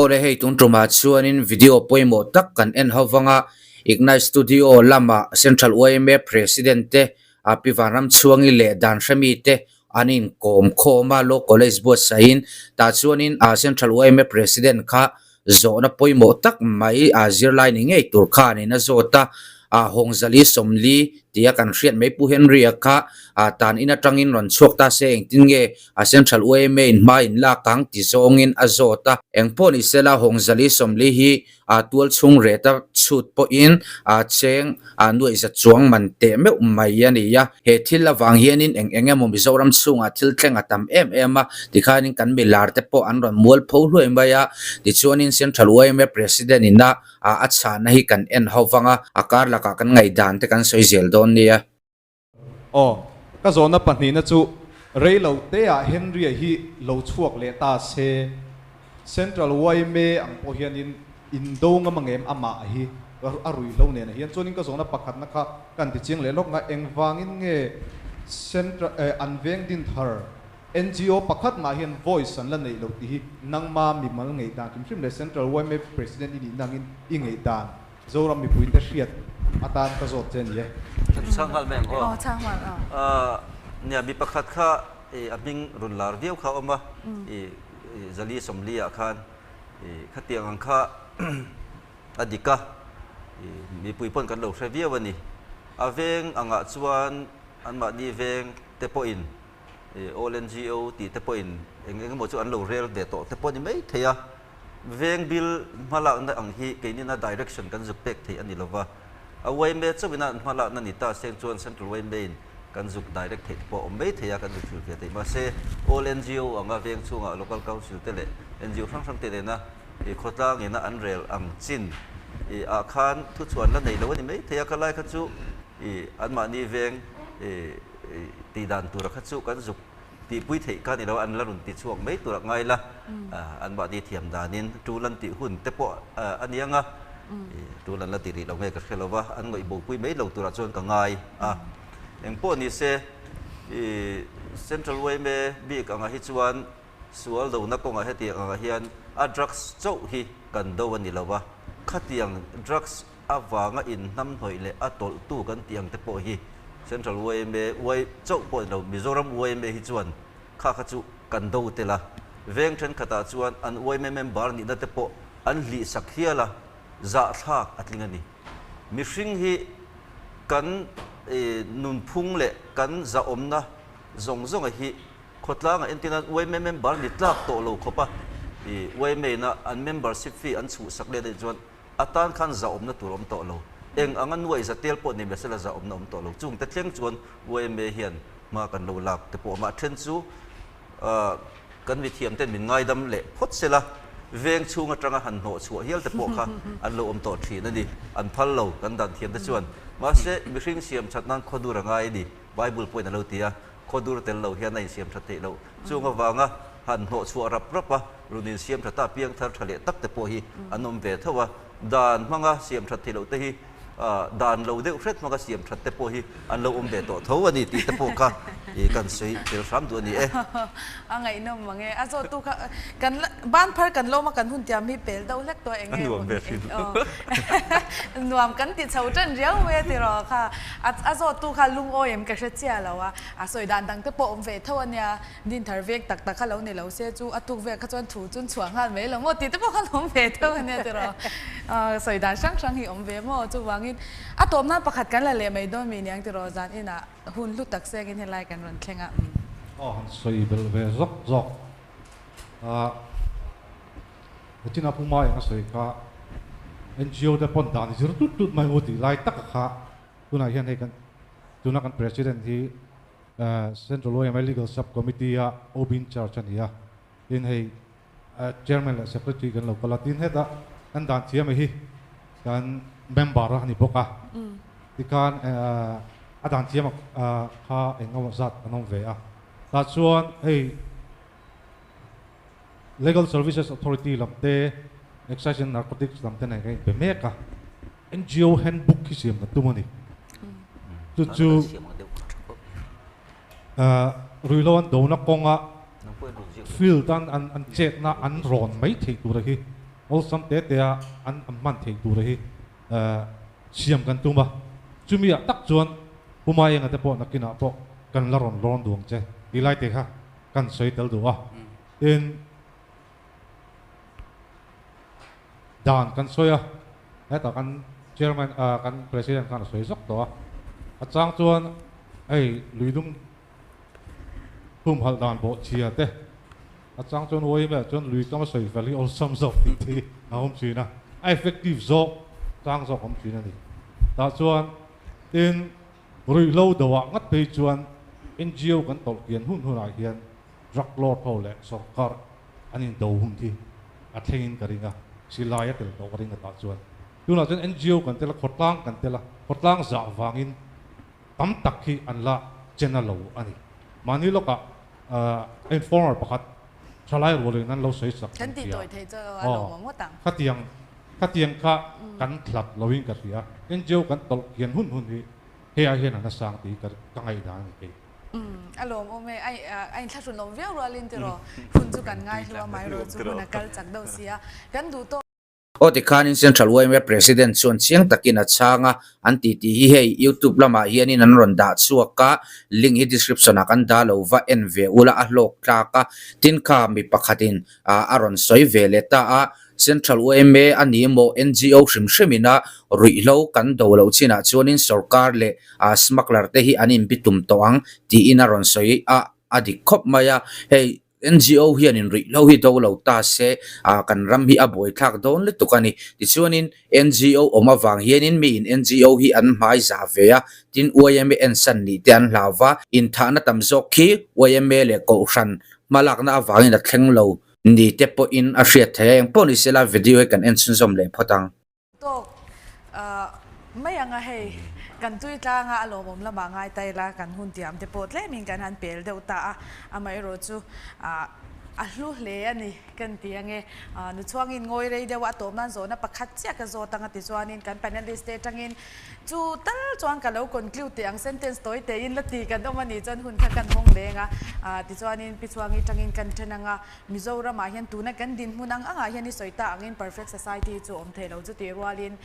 Awle hei tun tumah chuanin video pawimawh tak kan en ho vanga Ignite Studio lama Central yma President te Pi Vanramchhuangi leh Danhremi te an inkawm khawm a, Law College buatsaihin tah chuanin Central yma President kha zawhna pawimawh tak mai zirlai ni ngei tur khanin a zawt a, Hawngzali Sawmli tia kan hriat mai Pu Henry-a kha tan in atangin rawn chhuak ta se engtin nge a Central yma in hma in lak ang ti zawngin a zawt a. Engpawh ni sela Hawngzali Sawmli hi tual chhung reta chhut pawhin cheng nuaih za chuang man teh meuh mai a ni a. He thil avang hianin eng eng emaw Mizoram chhungah thil thleng a tam em em a, tikhanin kan milar te pawh an rawn mual pho hluai mai a. Tichuanin Central yma President ina a chhahna hi kan en ho vang a, a kar lakah kan ngaihdan te kan sawi zel dawn nia. Aw, ka zawhna pahnihna chu rei lo teah Henry-a hi lo chhuak leh ta se, Central yma ang pawh hianin indo ngam ang em amah hi a ruihhlo nen ah hian. Chuanin ka zawhna pakhatna kha kan ti chiang leh lawk nga, engvangin nge Central eh an veng din thar NGO pakhat mah hian voice an la neih loh tih hi nangma mimal ngaihdan hrim hrim leh Central yma President i nihna angin i ngaihdan Zoram mipuite hriat atan ka zawt che a ni e. Kan chhang nghal mai ang aw. Aw chhang nghal aw. Nia mi pakhat kha a hming rawn lar viau kha a awm a, i Zali Sawmli ah khan i khatiang ang kha a dik a, i mipui pawn kan lo hre viau a ni. A veng angah chuan anmahni veng te pawhin i All NGO tih te pawhin eng eng emaw chu an lo rel ve tawh te pawh a ni mai thei a. Veng bil hmalakna ang hi keinina direction kan zuk pek theih a ni lova, a yma chauhina an hmalakna ni ta seng chuan Central yma in kan zuk direct theih te pawh a awm mai thei a, kan zuk hrilh ve theih. Mahse, all NGO anga veng chhunga local council te leh NGO hrang hrang te nena i khawtlang ina an rel ang chin i ah khan thuchhuan la nei lo a ni mai thei a, khalai kha chu i anmahni veng i tihdan tura kha chu kan zuk Tihpui theih kha ni lo, an la rawn ti chhuak mai tur a ngai la, an mahni thiam danin tul an tih hun te pawh a ni ang a, tul an la ti rih lo nge ka hre lo va, an ngaih bopui mai lo turah chuan ka ngai a. Engpawh ni se, i Central yma bik angah hi chuan sual dona kawngah hetiang angah hian a drugs chauh hi kan do a ni lo va, khatiang drugs avanga inhnamhnawih leh a tawlhtu kan tih ang te pawh hi Central yma Y chauh pawh ni lo, Mizoram yma hi chuan kha kha chu kan do tel a, veng thenkhatah chuan an yma member nihna te pawh an hlih sak hial a, zahthlak a tling a ni. Mihring hi kan nunphung leh kan zahawmna zawng zawnga hi khawtlangah entirna yma member ni tlak tawh lo khawpa yma ina an membership fee an chhuhsak let anih chuan A tan khan zahawmna tur awm tawh lo. Eng anga nuaih za tel pawh ni mahsela zahawmna awm tawh lo. Chung te thleng chuan yma hian hma kan lo lak te pawh amah then chu kan mithiam ten min ngaidam leh phawt sela veng chhung atanga han hnawh chhuah hial te pawh kha an lo awm tawh thin a ni. An phal lo kan dan thiam te chuan. Mahse mihring siam that nan khawdur a ngai a ni. Bible pawhin a lo ti a, khawdur tel lo hian a insiam that theih loh. Chung avanga han hnawh chhuah rap rap a, run insiam tha ta piang thar tha leh tak te pawh hi an awm ve tho a, dan hmanga siam that theih loh te hi dan lo deuh hret hmanga siam that te pawh hi an lo awm ve tawh tho a ni tih te pawh kha kan sawi tel hram duh a ni e. A ngaihnawm mang e. A zawttu kha kan ban phar kan lawm a kan hun tiam hi pel deuh hlek tawh eng nge Nuam ve hrim. Nuam kan ti chho tan riau mai a tiraw kha. A zawttu kha lungawi em ka hre chiah lo a, a sawi dan dang te pawh awm ve tho a nia. Din thar vek tak tak kha lo ni lo se chu a tuk vel kha chuan thu chun chhuah nghal mai lo maw tih te pawh kha lo awm ve theuh a nia tiraw. Sawi dan hrang hrang hi awm ve maw chuvangin a tawp nan pakhat kan la leh mai dawn mi niang tiraw zan inah hun hlu tak sengin helai kan rawn thleng a. Aw han sawi belh ve zawk zawk a Regina Puma eng a sawi kha NGO te pawn dan zir tut tut mai u tih lai tak a kha tunah hian hei kan tuna kan President hi Central yma Legal Sub Committee a OB in charge a ni a, tin hei Chairman leh Secretary kan lo kal a, tin hetah kan dan thiam hi kan member a ni bawk a, tikhan a dan thiam kha eng emaw zat an awm ve a, tah chuan hei Legal Services Authority lam te, Excise and Narcotics lam te nen kan inpe mek a. NGO handbook hi siam kan tum a ni. Chu chu ruihhlo an dona kawnga field an an chetna an rawn mai theih tura hi Awlsam te te a an an hman theih tura hi siam kan tum a, chumi ah tak chuan Pu Maenga te pawh nakinah pawh kan la rawn lawn duh ang che tih lai te kha kan sawi tel duh a, tin dan kan sawi a, hetah kan chairman kan president khan a sawi zawk tawh a, a chang chuan hei luidung Humhalh dan bawhchhia te a chang chuan yma chuan lui kam a sawi fel hi awlsam zawk tih te hi a awm thin a, a effective zawk chang zawk awm thin a ni. Tah chuan tin ruihhlo doah ngat phei chuan NGO kan tawlh kian hun hunah hian drug lord ho leh sorkar an indo hun hi a thlengin ka ring a, silai a tel tawh ka ring a tah chuan tunah chuan NGO kan tel a, khawtlang kan tel a, khawtlang zah vangin tam tak hi an la chen a lo a ni. Mahni lawkah informer pakhat thalai rualin an lo sawi sak Kan tih tawi thei chu a lo mawm ngawt ang. Khatiang khatiang kha kan hlat loin ka hria. NGO kan tawlh kian hun hun hi hei ai hian a nasang tih ka ka ngaihdan a ni thei. Umm a lawmawm e. Ai a inthlahrun lawm viau rualin tiraw hun chu kan ngaihlu a maherawh chu hun a kal chak deuh sia. Kan duh tawk. Aw tikhanin Central yma President chuan chiang takin a chhang a, an titi hi hei YouTube lamah hianin an rawn dah chhuak a, link hi description ah kan dah lo va en ve ula a hlawk tlak a, tin kha mi pakhatin a rawn sawi ve leh ta a, Central yma a ni emaw NGO hrim hrimin a ruihhlo kan do loh chinah chuanin sorkar leh smuggler te hi an inbitum tawh ang tiin a rawn sawi a, a dik khawp mai a, hei NGO hianin ruihhlo hi do lo ta se, kan ram hi a buaithlak dawn lutuk a ni. Tichuanin NGO awm avang hianin miin NGO hi an hmai zah ve a, tin yma ensan nih te an hlau va, inthahna tam zawk khi yma leh Kohhran hmalakna avangin a thleng lo ni te pawhin a hriat theih a, engpawh ni sela video hi kan en chhunzawm leh phawt ang. Tawk mai ang a hei, kan tui tlang a, a lawmawm lamah ngai ta ila kan hun tiam te pawh tlemin kan han pel deuh ta a, amaherawh chu a hlu hle a ni kan ti ange. Nu chhuangin ngawi rei deuh a, a tawp nan zawhna pakhat chiah ka zawt ang a ti chuanin kan panelist te atangin chu tal chuan ka lo conclude teh ang sentence tawi tein la ti kan awm a nih chuan hun kha kan hawng leng a, tichuanin Pi Chhuangi tangin kan then ang a. Mizoramah hian tuna kan dinhmun ang angah hian i sawi ta angin perfect society hi chu a awm thei lo chutih rualin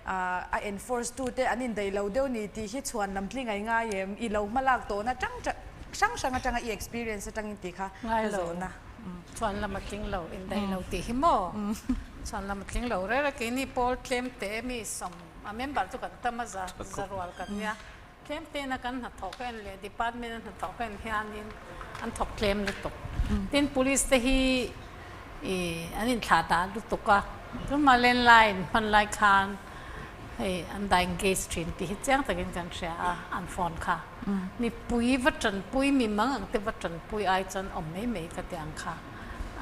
a enforce tu te an indaih lo deuh ni tih hi chhuan lam tling ai ngai em? I lo hmalak tawhna tang hrang hrang atanga i experience atangin tih kha ka zawhna. Chhuan lam a tling lo, indaih lo tih hi maw? Chhuan lam a tling lo reng a, keini pawl tlem te mi sawm a member chu kan tam a za za rual kan nia. Tlem tena kan hnathawh ka en leh department a hnathawh ka en hianin an thawk tlem lutuk. Tin police te hi ih an inthlah dah lutuk a, tunhma landline hman lai khan hei an dah engage thin tih hi chiang takin kan hria a an phone kha. Mipui va tanpui mi mang ang te va tanpui ai chuan awm mai mai ka ti ang kha.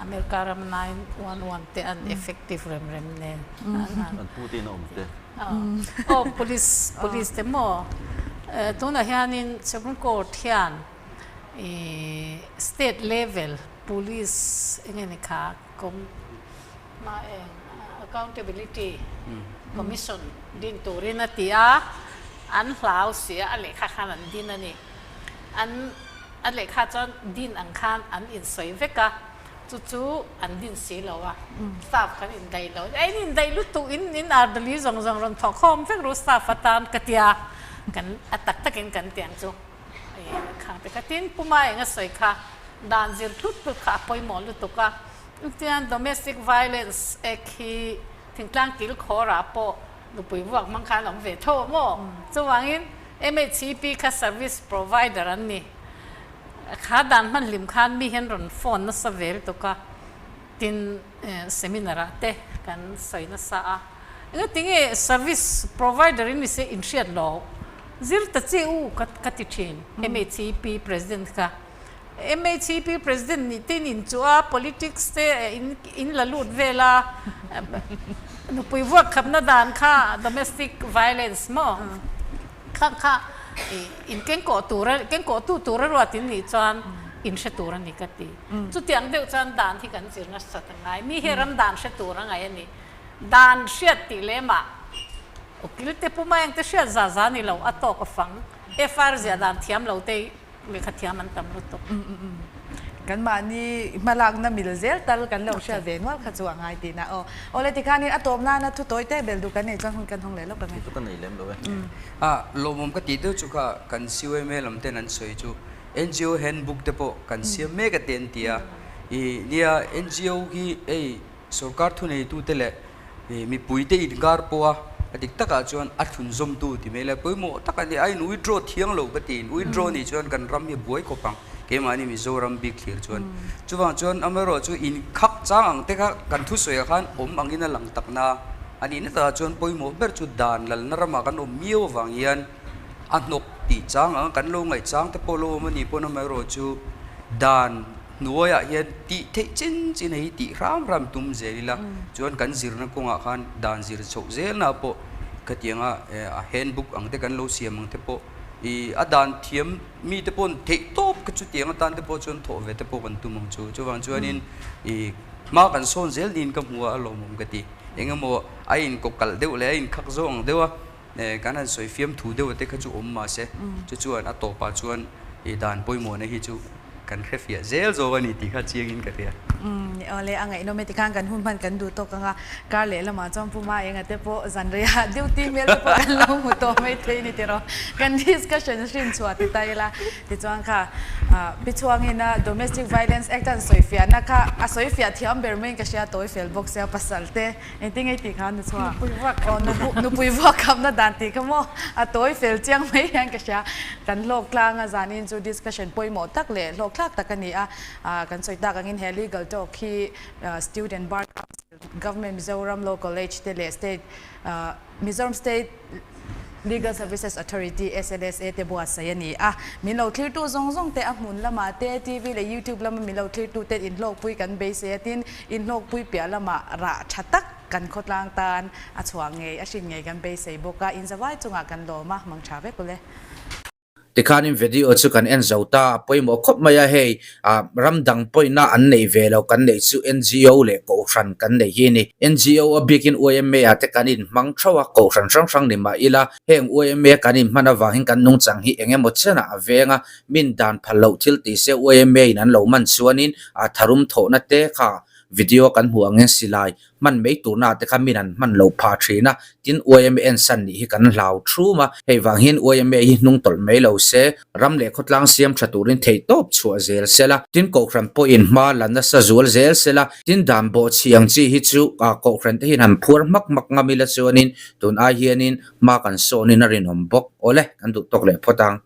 America ram 911 te an effective rem rem nen. An pu te in a awm te. Aw police police te maw tunah hianin Supreme Court hian ih state level police eng nge ni kha com hma eng accountability commission din turin a ti a an hlau sia a lehkha khan an din a ni an a lehkha chuan din ang khan an insawi vek a. Chu chu an din si lo a, staff kan indaih lo. A in indaih lutuk in in RW zawng zawng rawn thawh khawm vek ru staff atan ka tia, kan a tak takin kan ti ang chu. Kha te kha tin Puma eng a sawi kha dan zir tlut tlut kha a pawimawh lutuk a. Chuan domestic violence act hi thingtlang kil khawrah pawh nupui vuak hmang khan a awm ve tho a maw? Chuvangin MHCP kha service provider an ni. Kha dan hman hlim khan mi hian rawn phone nasa ve lutuk a, tin seminar ah te kan sawi nasa a, engatinge service provider in nise inhriat lo zir ta chi u ka ka ti thin MHEP president kha. MHEP president nih te in inchuh a, politics te in in la lut vel a, nupui vuak khapna dan kha domestic violence maw? Kha kha in kengkawh tura kengkawhtu tura ruat in nih chuan in hre tur a ni ka ti. Chutiang deuh chuan dan hi kan zir nasa ta ngai. Mi hi ram dan hre tur a ngaih a ni. Dan hriat tih lemah ukil te pu mai ang te hriat za za ni lo a tawk a fang. FR ziah dan thiam lo te lehkha thiam an tam lutuk. Kan mahni hmalakna mil zel tal kan lo hriat ve nual kha chu a ngai tihna aw. Awle tikhanin a tawp nana thu tawi te bel duh kan nei chuan hun kan hawng leh lawk ang e. Chu ka nei lem lo e. A lawmawm ka tih deuh chu kha kan CYMA lam ten an sawi chu NGO handbook te pawh kan siam mek a te an ti a. Ih nia NGO hi hei sorkar thuneitute leh mipui te inkar pawha a dik takah chuan a thlunzawmtu ti mai le pawimawh tak a ni a in withdraw thiang lo ka ti in withdraw nih chuan kan ram hi a buai khawp ang keimahni Mizoram bik thlir chuan chuvang chuan amaherawh chu inkhak chang ang te kha kan thusawiah khan awm angin a lang takna a nihna takah chuan pawimawh ber chu dan lalna ramah kan awm miau avang hian a hnawk tih chang ang kan lo ngaih chang te pawh lo awm a nih pawn amaherawh chu dan hnuaiah hian tih theih chin chin hei tih hram hram tum zel ila chuan kan zirna kawngah khan dan zir chhoh zelna pawh khatianga a handbook ang te kan lo siam ang te pawh ih a dan thiam mi te paw'n theih tawp kha chutiang atan te pawh chuan thawh ve te pawh kan tum ang chu chuvang chuanin ih hma kan sawn zel niin ka hmu a a lawmawm ka ti engemaw a inkawkalh deuh leh a inkhak zawk ang deuh a. Kan han sawi fiam thu deuh te kha chu awm mahse chu chuan a tawpah chuan i dan pawimawhna hi chu kan hre fiah zel zawk a ni tih kha chiangin ka hria. Umm awle a ngaihnawm e tikhan kan hun hman kan duh tawk anga kar leh lamah chuan Pu Maenga te pawh zan reiah duty hmel te pawh kan lo hmu tawh mai thei ni tiraw kan discussion hrin chhuah ti ta ila tichuan kha Pi Chhuangina Domestic Violence Act an sawi fiahna kha a sawi fiah thiam ber maiin ka hria tawi fel bawk sia pasal te Engtin nge tih kha nu chhuak? Nupui vuak khamna. Aw nupui vuak khamna dan tih kha maw a tawi fel chiang mai hian ka hria. Kan hlawk tlanga zanin chu discussion pawimawh tak leh hlawk thlak tak a ni a. Kan sawi tak angin he legal talk hi Student Bar Council, Government Mizoram Law College te leh State Mizoram State Legal Services Authority, SLSA, te buatsaih a ni a. Min lo thlirtu zawng zawng te a hmun lamah te, TV leh YouTube lama min lo thlirtu ten inhlawkpui kan beisei a, tin, inhlawkpui piah lamah rah tha tak kan khawtlang tan a chhuah ngei, a hrin ngei kan beisei bawk a, inzavai chungah kan lawm a, mang tha vek ule. Tikhanin video chu kan en zo ta, a pawimawh khawp mai a, hei ram dang pawina an neih ve lo kan neih chu NGO leh Kohhran kan neih hi a ni. NGO a bikin YMA ah te kan inhmang theuh a, Kohhran hrang hrang ni mah ila, heng YMA kan inhman avangin kan nungchang hi eng emaw chenah a veng a, min dan phal loh thil tih se YMA in an lo man chuanin a tharum thawhna te kha video kan hmuh angin silai hman mai turna te kha min an hman lo phah thin a, tin YMA ensan nih hi kan hlau thum a, hei vang hian YMA hi hnung tawlh mai lo se, ram leh khawtlang siam tha turin theih tawp chhuah zel se la, tin Kohhran pawhin hma la nasa zual zel se la, tin dan bawh chhi ang chi hi chu Kohhran te hian han phuar hmak hmak ngam ila chuanin tun ai hianin hma kan sawnin a rinawm bawk. Awle, kan duh tawk leh phawt ang.